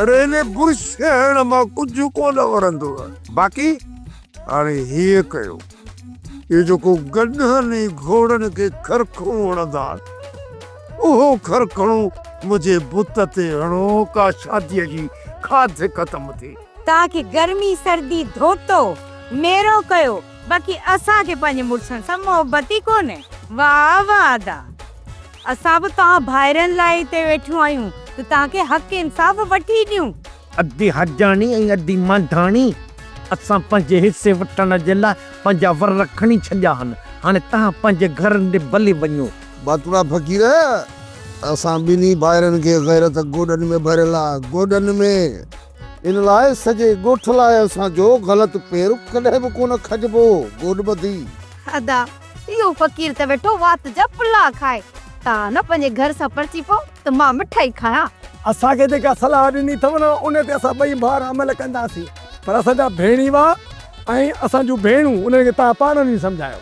اڙي هن برش هڻڻ مان ڪجهه ڪونه ورندو. باقي هاڻي هيئن ڪيو، اهو جيڪو گڏهن ۽ گهوڙن کي کرکڻو هڻندا آهن، اهو کرکڻو منهنجي بت تي هڻو، ڪا شاديء جي کاڌ ختم ٿئي. توهان کي گرمي سردي ڌوتو، ميرو ڪيو، باقي اسان کي پنهنجي مڙسن سان محبت ئي ڪونهي. واهه واهه ادا. اسان به توهان ڀائرن لاء هتي ويٺيون آهيون ته توهان کي حق انصاف وٺي ڏيون. ادي حجاڻي ۽ ادي مانڌاڻي اسان پنهنجي حصي وٺڻ جي لاء پنهنجا ور کڻي ڇڏيا آهن. هاڻي توهان پنهنجي گهرن ڏي ڀلي وڃو. باتوڙا فقير، اسان ٻنهي ڀائرن کي غيرت گوڏن ۾ ڀريل آ، گوڏن ۾. ان لاء سڄي ڳوٺ لاء اسان جو غلط پير ڪڏهن به ڪونه کڄبو، گوڏ ٻڌي. ادا، اهو فقير ته ويٺو وات جا پلاء کائي. توهان نه پنهنجي گهر سان پرچي پئو ته مان مٺائي کايان. اسان کي جيڪا صلاح ڏني اٿو نه ان تي اسان ٻئي ڀائر عمل ڪنداسين پر اسان جا ڀيڻيوا ۽ اسان جون ڀيڻون انهن کي توهان پاڻ وڃي سمجهايو.